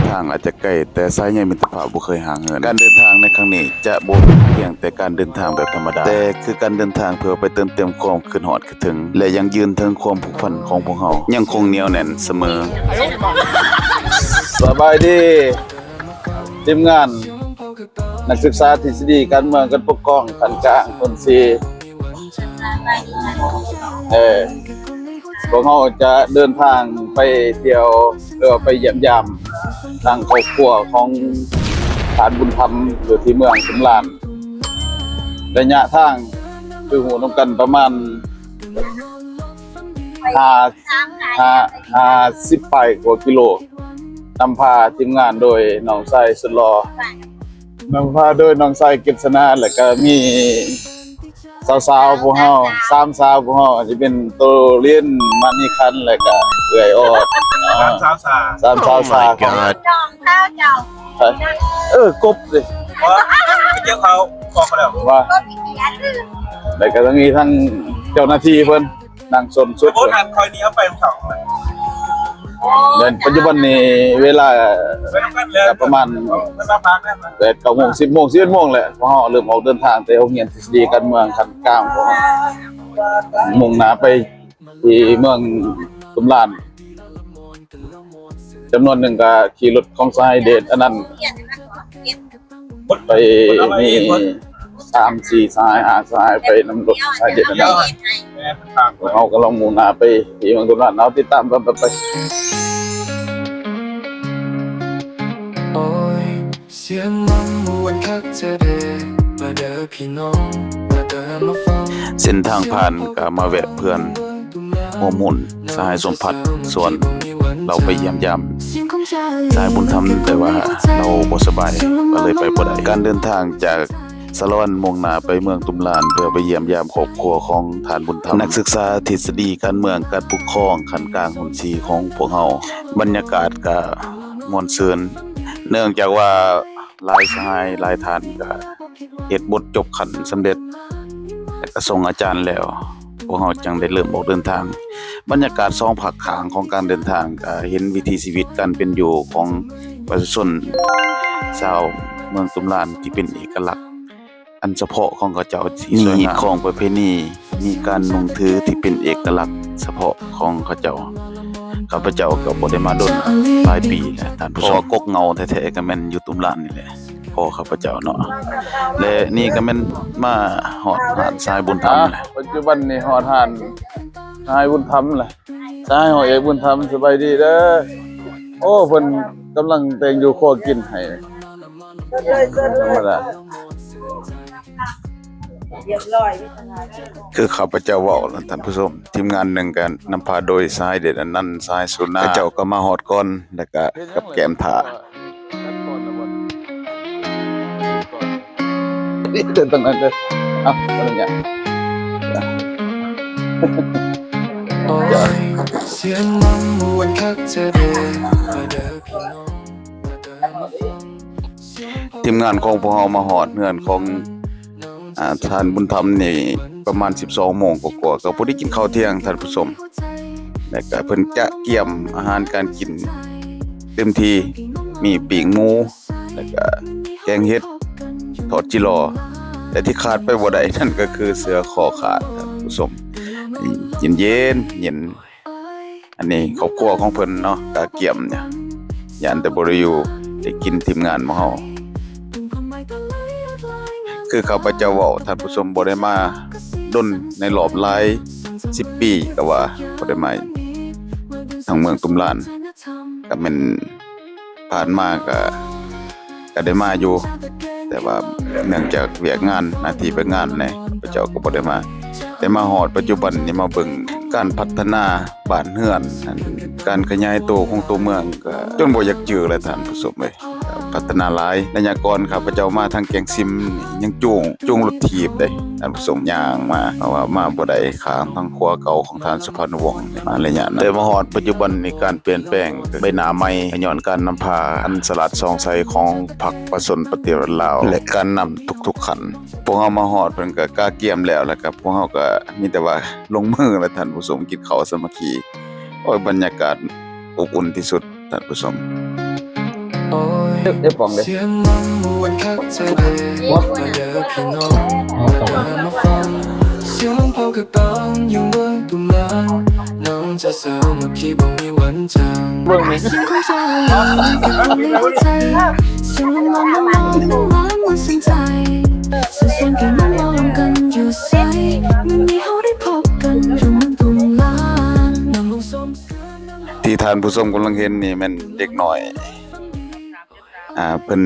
ທາງອາດຈະໄກ, ແຕ່ສາຍໃຍມິດຕະພາບບໍ່ເຄີຍຫ່າງເຫີນ. ການເດີນທາງໃນຄັ້ງນີ້ຈະບໍ່ພຽງແຕ່ການເດີນທາງແບບທຳມະດາ, ແຕ່ຄືການເດີນທາງເພື່ອໄປເຕີມເຕັມຄວາມຄິດຮອດ ເຖິງ ແລະ ຢັ້ງຢືນເຖິງຄວາມຜູກພັນຂອງພວກເຮົາຍັງຄົງໜຽວແໜ້ນສະເໝີ. ສະບາຍດີ ທີມງານນັກສຶກສາທິດສະດີການເມືອງການປົກຄອງຂັ້ນກາງຄົນສີ່. ເອີ ພວກເຮົາຈະເດີນທາງໄປທ່ຽວ ຫຼືວ່າໄປຢ້ຽມຢາມທາງຄອບຄົວຂອງທ່ານບຸນທຳ ຢູ່ທີ່ເມືອງສຸມລານ. ໄລຍະທາງຄືຮູ້ນຳກັນປະມານຫ້າ ຫ້າ ຫ້າສິບປາຍກວ່າກິໂລ, ນຳພາທີມງານໂດຍນ້ອງຊາຍສຸດຫຼໍ່, ນຳພາໂດຍນ້ອງຊາຍກິດສະໜາ ແລ້ວກະມີ ສາວໆ ພວກເຮົາ ສາມສາວພວກເຮົາ ອາດຈະເປັນໂຕລິນ ມະນີຄັນ ແລະກະເອື້ອຍອອດເນາະ. ສາມສາວສາ ສາມສາວສາຂອງ ເອີ ກົບເດ້ ເຈົ້າເຂົາບອກເຂົາແລ້ວວ່າ ແລະກະຕ້ອງມີທັງເຈົ້າໜ້າທີ່ເພິ່ນ ນັ່ງສົນສຸດ. ໂອ້ ນັ້ນຂ້ອຍນີ້ເອົາໄປຂອງເຂົາ. ແມ່ນ ປັດຈຸບັນນີ້ເວລາກະປະມານແປດເກົ້າໂມງ ສິບໂມງ ສິບເອັດໂມງແຫຼະ. ພວກເຮົາເລີ່ມອອກເດີນທາງແຕ່ໂຮງຮຽນທິດສະດີການເມືອງຂັ້ນກາງ ພວກເຮົາມຸ່ງໜ້າໄປທີ່ເມືອງຕຸມລານ. ຈຳນວນໜຶ່ງກະຂີ່ລົດຂອງສະຫາຍເດດ ອັນນັ້ນ ໄປມີສາມສີ່ສະຫາຍ ຫ້າສະຫາຍ ໄປນຳລົດສະຫາຍເດດ ອັນນັ້ນ. ພວກເຮົາກຳລັງມຸ່ງໜ້າໄປທີ່ເມືອງຕຸມລານ. ເຮົາຕິດຕາມກັນຕໍ່ໄປ. ໂອ້ຍ ສຽງລຳມ່ວນຄັກແທ້ເດ ມາເດີພີ່ນ້ອງ ມາເດີມາຟັງ. ເສັ້ນທາງຜ່ານກະມາແວະເພື່ອນຮ່ວມຮຸ່ນ ສະຫາຍສົມພັດ ຊວນລາວໄປຢ້ຽມຢາມສະຫາຍບຸນທຳ, ແຕ່ວ່າລາວບໍ່ສະບາຍ ກະເລີຍໄປບໍ່ໄດ້. ການເດີນທາງຈາກສາລະວັນມຸ່ງໜ້າໄປເມືອງຕຸມລານ ເພື່ອໄປຢ້ຽມຢາມຄອບຄົວຂອງທ່ານບຸນທຳ ນັກສຶກສາທິດສະດີການເມືອງການປົກຄອງຂັ້ນກາງຮຸ່ນສີ່ຂອງພວກເຮົາ. ບັນຍາກາດກະມ່ວນຊື່ນ ເນື່ອງຈາກວ່າ ຫຼາຍສະຫາຍຫຼາຍທ່ານກະເຮັດບົດຈົບຂັ້ນສຳເລັດ ແລະກະສົ່ງອາຈານແລ້ວ ພວກເຮົາຈັ່ງໄດ້ເລີ່ມອອກເດີນທາງ. ບັນຍາກາດສອງພາກຂ້າງຂອງການເດີນທາງ ກະເຫັນວິຖີຊີວິດການເປັນຢູ່ຂອງປະຊາຊົນຊາວເມືອງຕຸມລານ ທີ່ເປັນເອກະລັກ ອັນສະເພາະຂອງເຂົາເຈົ້າທີ່ມີຮີດຄອງປະເພນີ ມີການນຸ່ງຖືທີ່ເປັນເອກະລັກສະເພາະຂອງເຂົາເຈົ້າ. ຂ້າພະເຈົ້າກໍບໍ່ໄດ້ມາດົນຫຼາຍປີແລ້ວທ່ານຜູ້ຊົມ ເພາະວ່າກົກເຫງົາແທ້ໆກໍແມ່ນຢູ່ຕຸມລານນີ້ແຫຼະ ພໍ່ຂ້າພະເຈົ້າເນາະ. ແລະນີ້ກໍແມ່ນມາຮອດຮ້ານຊາຍບຸນທຳແລ້ວ. ປັດຈຸບັນນີ້ຮອດຮ້ານຊາຍບຸນທຳແລ້ວ. ຊາຍຮ້ອຍເອກບຸນທຳ ສະບາຍດີເດີ. ໂອ້ ເພິ່ນກຳລັງແຕ່ງຢູ່ຄົວກິນໃຫ້. ທຳມະດາ ຮຽບຮ້ອຍ ຄືຂ້າພະເຈົ້າເວົ້ານະທ່ານຜູ້ຊົມ, ທີມງານໜຶ່ງກໍນຳພາໂດຍຊາຍເດດອະນັນ ຊາຍສຸນາ, ເຂົາເຈົ້າກໍມາຮອດກ່ອນ ແລ້ວກໍກັບແກ້ມຖ້າ. ເດີນທາງນັ້ນເດີ. ເອົາ ອະນຸຍາດ. ໂອ້ຍ ສຽງລຳມ່ວນຄັກແທ້ເດ ມາເດີພີ່ນ້ອງ ມາເດີມາຟັງ. ທີມງານຂອງພວກເຮົາມາຮອດເຮືອນຂອງ ອາ ທ່ານບຸນທຳນີ້ປະມານສິບສອງໂມງກວ່າໆ ກໍພໍດີກິນເຂົ້າທ່ຽງທ່ານຜູ້ຊົມ. ແລ້ວກະເພິ່ນກະກຽມອາຫານການກິນເຕັມທີ່ ມີປີ້ງໝູ ແລ້ວກະແກງເຫັດ ທອດຈິລໍ່ ແຕ່ທີ່ຂາດໄປບໍ່ໄດ້ນັ້ນກໍຄືເສື້ອຄໍຂາດທ່ານຜູ້ຊົມ ເຢັນໆ ເຢັນ. ອັນນີ້ຄອບຄົວຂອງເພິ່ນເນາະ ກະກຽມ ຢ້ານແຕ່ບໍ່ໄດ້ຢູ່ໄດ້ກິນທີມງານຂອງເຮົາ. ຄືຂ້າພະເຈົ້າເວົ້າ ທ່ານຜູ້ຊົມ ບໍ່ໄດ້ມາດົນໃນລອບຫຼາຍສິບປີກໍວ່າ ບໍ່ໄດ້ມາທາງເມືອງຕຸມລານ ກໍແມ່ນຜ່ານມາກໍ ກໍໄດ້ມາຢູ່ ແຕ່ວ່າເນື່ອງຈາກວຽກງານ ໜ້າທີ່ວຽກງານແດ່ ຂ້າພະເຈົ້າກໍບໍ່ໄດ້ມາ. ແຕ່ມາຮອດປັດຈຸບັນນີ້ ມາເບິ່ງການພັດທະນາ ບ້ານເຮືອນ ອັນການຂະຫຍາຍໂຕຂອງຕົວເມືອງ ກໍຈົນບໍ່ຢາກຈື່ແລ້ວທ່ານຜູ້ຊົມເອີຍ. ພັດທະນາຫຼາຍ. ໄລຍະກ່ອນຂ້າພະເຈົ້າມາທາງແກ້ງຊິມນີ້ ຍັງຈູງ ຈູງລົດຖີບເດ້ທ່ານຜູ້ຊົມ ຍ່າງມາ ເພາະວ່າມາບໍ່ໄດ້ ຂ້າມທາງຂົວເກົ່າຂອງທ່ານສຸພັນວົງ ມາໄລຍະນັ້ນ. ແຕ່ມາຮອດປັດຈຸບັນນີ້ ການປ່ຽນແປງໃບໜ້າໃໝ່ ກໍຍ້ອນການນຳພາອັນສະຫຼາດສ່ອງໃສຂອງພັກປະຊາຊົນປະຕິວັດລາວ ແລະ ການນຳທຸກໆຂັ້ນ. ພວກເຮົາມາຮອດ ເພິ່ນກໍກະກຽມແລ້ວ ແລ້ວກໍພວກເຮົາກໍມີແຕ່ວ່າລົງມືແຫຼະທ່ານຜູ້ຊົມ ກິນເຂົ້າສາມັກຄີ. ໂອ້ຍ ບັນຍາກາດອົບອຸ່ນທີ່ສຸດທ່ານຜູ້ຊົມ. ເອັບປອງເດ້ ສຽງມັນມ່ວນຄັກແທ້ເດ ມາເດີພີ່ນ້ອງ ມາເດີມາຟັງ ສຽງລຳໂພງກະຕັງຢູ່ເມືອງຕຸມລານ ນ້ອງຈະສາມັກຄີບໍ່ມີວັນຈາງ ເບິ່ງແມ່ ສຽງຂອງເຈົ້າ ຢູ່ໃນຫົວໃຈ ສຽງລຳລານ ລຳລານ ລຳລານມ່ວນຊື່ນໃຈ ສຽງສວນແກ່ນນອນລອງກັນຢູ່ໃສ ມື້ນີ້ເຮົາໄດ້ພົບກັນຢູ່ເມືອງຕຸມລານ ນັ່ງລົງຊົມ ທີ່ທ່ານຜູ້ຊົມກຳລັງເຫັນນີ້ແມ່ນເດັກນ້ອຍ ອ່າ ເພິ່ນ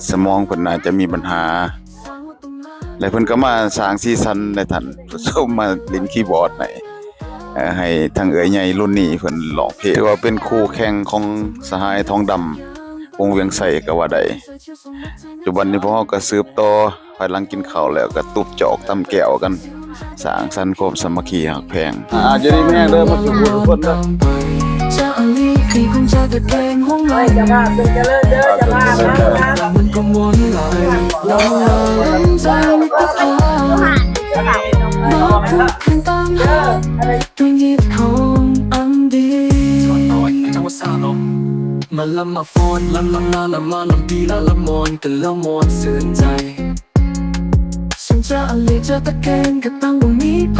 ສະໝອງເພິ່ນອາດຈະມີບັນຫາ ແລະ ເພິ່ນກໍມາສ້າງສີສັນໃຫ້ທ່ານຜູ້ຊົມ ມາຫຼິ້ນຄີບອດໃຫ້ ເອີ ໃຫ້ທາງເອື້ອຍໃຫຍ່ລຸນນີ້ເພິ່ນຮ້ອງເພງ ຖືວ່າເປັນຄູ່ແຂ່ງຂອງສະຫາຍທອງດຳ ວົງວຽງໄຊກໍວ່າໄດ້. ປັດຈຸບັນນີ້ພວກເຮົາກໍສືບຕໍ່ ພາຍຫຼັງກິນເຂົ້າແລ້ວກໍຕຸບຈອກຕຳແກ້ວກັນ ສ້າງສັນຄວາມສາມັກຄີຮັກແພງ. ອ່າ ຢູ່ດີມີແຮງເດີ ໝົດທຸກຜູ້ທຸກຄົນເດີ. ເຈົ້າພາບ ເຈົ້າຈະເລີນເດີ ເຈົ້າພາບ ເຈົ້າພາບ ເຈົ້າພາບ ມາລຳມາຟ້ອນ ລຳລຳລາ ລຳມາລຳປີ ລາລຳມອນ ກັນລະມ່ວນຊື່ນໃຈ ສຽງຈາອາລີ ຈາຕະແກງກະຕັງບໍ່ມີໃຜ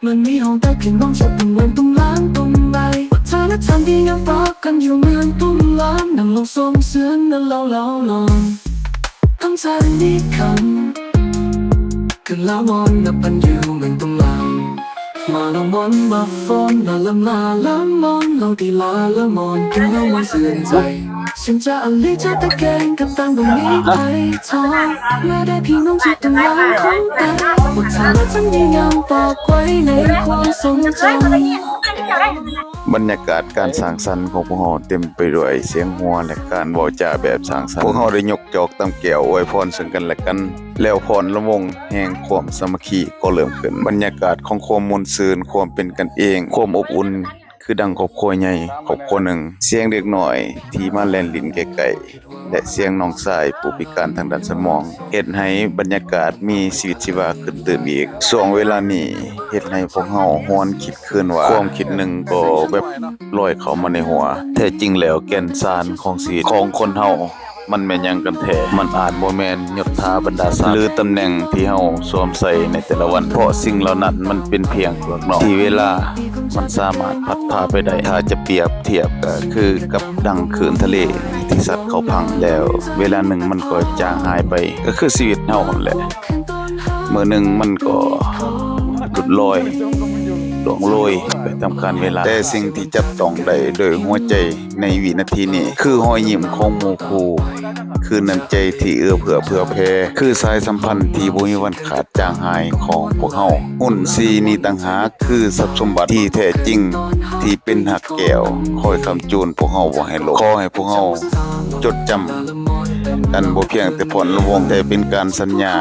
ມັນມີເຮົາແຕ່ພີ່ນ້ອງຊາວຕຸມເມືອງຕຸມລານຕຸມໄລ ວັດທະນະທຳດີງາມປະກັນຢູ່ເມືອງຕຸມລານ ນັ່ງລົງຊົມເຊື່ອນນະລາວລາວລອງ ທັງຊາຍນີ້ຄັນ ຄືລາວມອນນະພັນຢູ່ເມືອງຕຸມລານ ມາລາວມອນມາຟ້ອນ ມາລຳລາລຳມອນ ລາວດີລາລາວມອນ ຄືລາວມອນຊື່ນໃຈ ສຽງຈາອາລີ ຈາຕະແກງກະຕັງບໍ່ມີໃຜທໍ້ ມາເດີພີ່ນ້ອງຊາວຕຸມລານຂອງໄຕ ວັດທະນະທຳດີງາມປະໄວ້ໃນຄວາມຊົງຈຳ. ບັນຍາກາດການສັງສັນຂອງພວກເຮົາເຕັມໄປດ້ວຍສຽງຫົວ ແລະ ການເວົ້າຈາແບບສັງສັນ. ພວກເຮົາໄດ້ຍົກຈອກຕຳແກ້ວອວຍພອນເຊິ່ງກັນແລະກັນ ແລ້ວຟ້ອນລຳວົງແຫ່ງຄວາມສາມັກຄີກໍເລີ່ມຂຶ້ນ. ບັນຍາກາດຂອງຄວາມມ່ວນຊື່ນ, ຄວາມເປັນກັນເອງ, ຄວາມອົບອຸ່ນ ຄືດັ່ງຄອບຄົວໃຫຍ່ຄອບຄົວໜຶ່ງ. ສຽງເດັກນ້ອຍທີ່ມາແລ່ນຫຼິ້ນໃກ້ໆ ແລະ ສຽງນ້ອງຊາຍຜູ້ພິການທາງດ້ານສະໝອງ ເຮັດໃຫ້ບັນຍາກາດມີຊີວິດຊີວາຂຶ້ນຕື່ມອີກ. ຊ່ວງເວລານີ້ເຮັດໃຫ້ພວກເຮົາຫວນຄິດຄືນວ່າ ຄວາມຄິດໜຶ່ງກໍແວັບລອຍເຂົ້າມາໃນຫົວ. ແທ້ຈິງແລ້ວແກ່ນສານຂອງຊີວິດຂອງຄົນເຮົາ ມັນແມ່ນຫຍັງກັນແທ້? ມັນອາດບໍ່ແມ່ນຍົດຖາບັນດາສັກ ຫຼື ຕຳແໜ່ງທີ່ເຮົາສວມໃສ່ໃນແຕ່ລະວັນ, ເພາະສິ່ງເຫຼົ່ານັ້ນມັນເປັນພຽງເປືອກນອກທີ່ເວລາມັນສາມາດພັດພາໄປໄດ້. ຖ້າຈະປຽບທຽບກໍຄືກັບດັ່ງຄື້ນທະເລທີ່ຊັດເຂົ້າພັງ ແລ້ວເວລາໜຶ່ງມັນກໍຈາງຫາຍໄປ, ກໍຄືຊີວິດເຮົາຫັ້ນແຫຼະ. ມື້ໜຶ່ງມັນກໍຫຼຸດລອຍ ລ່ວງໂລຍໄປຕາມການເວລາ, ແຕ່ສິ່ງທີ່ຈັບຕ້ອງໄດ້ໂດຍຫົວໃຈໃນວິນາທີນີ້ ຄືຮອຍຍິ້ມຂອງໝູ່ຄູ່, ຄືນ້ຳໃຈທີ່ເອື້ອເຟື້ອເຜື່ອແຜ່, ຄືສາຍສຳພັນທີ່ບໍ່ມີວັນຂາດຈາງຫາຍຂອງພວກເຮົາ. ຫຸ້ນສີ່ນີ້ຕ່າງຫາກຄືຊັບສົມບັດທີ່ແທ້ຈິງ ທີ່ເປັນຮາກແກ້ວຄອຍຄ້ຳຈູນພວກເຮົາບໍ່ໃຫ້ລົ້ມ. ຂໍໃຫ້ພວກເຮົາຈົດຈຳກັນບໍ່ພຽງແຕ່ພອນລະວົງ, ແຕ່ເປັນການສັນຍາ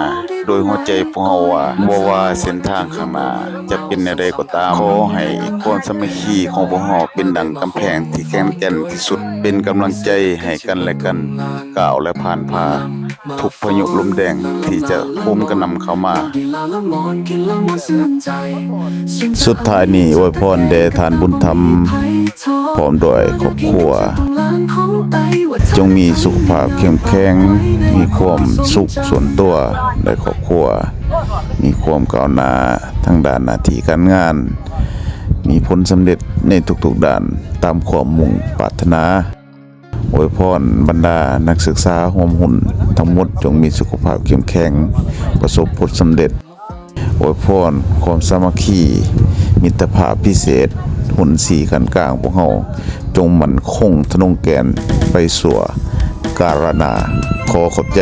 ໂດຍຫົວໃຈພວກເຮົາວ່າ ບໍ່ວ່າເສັ້ນທາງຂ້າງໜ້າຈະເປັນແນວໃດກໍຕາມ, ຂໍໃຫ້ຄວາມສາມັກຄີຂອງພວກເຮົາເປັນດັ່ງກຳແພງທີ່ແຂງແກ່ນທີ່ສຸດ, ເປັນກຳລັງໃຈໃຫ້ກັນແລະກັນ ກ້າວ ແລະ ຜ່ານຜ່າທຸກພາຍຸລົມແດງທີ່ຈະໂຫມກະໜ່ຳເຂົ້າມາ. ສຸດທ້າຍນີ້ ອວຍພອນແດ່ທ່ານບຸນທຳ ພ້ອມດ້ວຍຄອບຄົວ, ຈົ່ງມີສຸຂະພາບເຂັ້ມແຂງ, ມີຄວາມສຸກສ່ວນຕົວ ແລະ ຄອບຄົວ, ມີຄວາມກ້າວໜ້າທາງດ້ານໜ້າທີ່ການງານ, ມີຜົນສຳເລັດໃນທຸກໆດ້ານຕາມຄວາມມຸ່ງປາດຖະໜາ. ອວຍພອນບັນດານັກສຶກສາຮ່ວມຮຸ່ນທັງໝົດ ຈົ່ງມີສຸຂະພາບເຂັ້ມແຂງ, ປະສົບຜົນສຳເລັດ. ອວຍພອນຄວາມສາມັກຄີ, ມິດຕະພາບພິເສດ, ຮຸ່ນສີ່ຂັ້ນກາງພວກເຮົາ ຈົ່ງໝັ້ນຄົງທະນົງແກ່ນໄປຊົ່ວກາລະນານ. ຂໍຂອບໃຈ.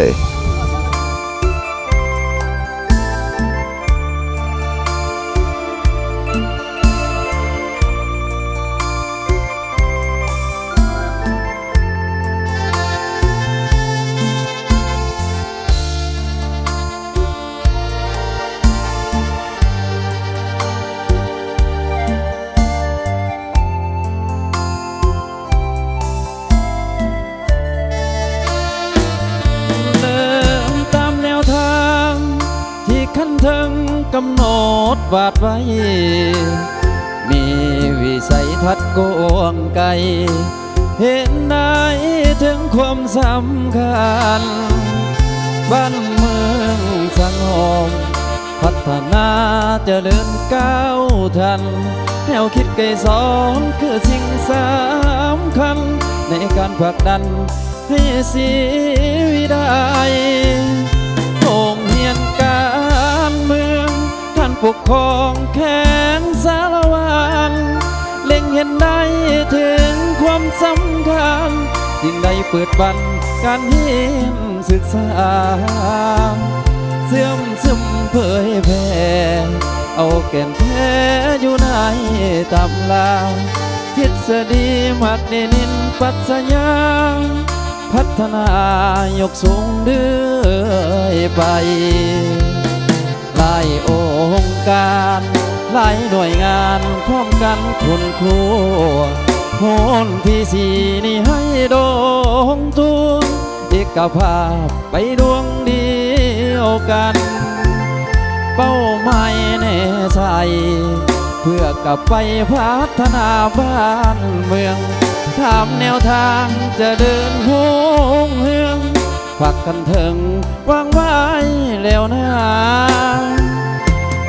ເດີນຕາມແນວທາງທີ່ຂັ້ນເທິງກຳນົດວາດໄວ້, ມີວິໄສທັດກວ້າງໄກ, ເຫັນໄດ້ເຖິງຄວາມສຳຄັນ ບ້ານເມືອງສະຫງົບ ພັດທະນາຈະເລີນກ້າວທັນ ແນວຄິດໄກສອນຄືສິ່ງສຳຄັນ ໃນການຜັກດັນໃຫ້ສີວິໄລ ໂຮງຮຽນການເມືອງ ທ່ານປົກຄອງແຂວງສາລະວັນ ເລັງເຫັນໄດ້ເຖິງຄວາມສຳຄັນ ຈຶ່ງໄດ້ເປີດບັ້ນການຮຽນສຶກສາ ເຊື່ອມຊຶມເຜີຍແຜ່ ເອົາແກ່ນແທ້ຢູ່ໃນຕຳລາ ທິດສະດີມັກນິມິດປັດຊະຍາ ພັດທະນາຍົກສູງເລື້ອຍໄປ. ຫຼາຍອົງການ ຫຼາຍໜ່ວຍງານພ້ອມກັນຄົ້ນຄວ້າ ໂຮນທີສີ່ນີ້ໃຫ້ລົງຕົວ ເອກະພາບໄປດວງດຽວກັນ ເປົ້າໝາຍແນໃສ່ ເພື່ອກັບໄປພັດທະນາບ້ານເມືອງ ຖາມແນວທາງຈະເດີນຮຸ່ງເຮືອງ ພັກກັນເຖິງ ວາງໄວ້ແລ້ວນາ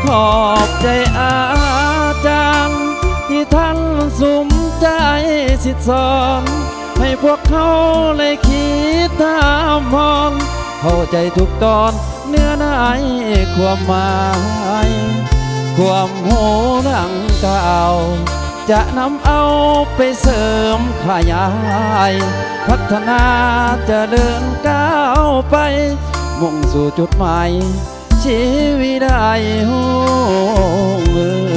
ຂອບໃຈອາຈານ ທີ່ທ່ານສຸມໃຈສິດສອນ ໃຫ້ພວກເຮົາໄດ້ຄິດຕາມມອນ ເຂົ້າໃຈທຸກຕອນເນື້ອໃນຄວາມໝາຍ ຄວາມຮູ້ດັ່ງກ່າວ ຈະນຳເອົາໄປເສີມຂະຫຍາຍ ພັດທະນາຈະເລີນກ້າວໄປ ມຸ່ງສູ່ຈຸດໝາຍ ຊີວິໄລຮຸ່ງເຮື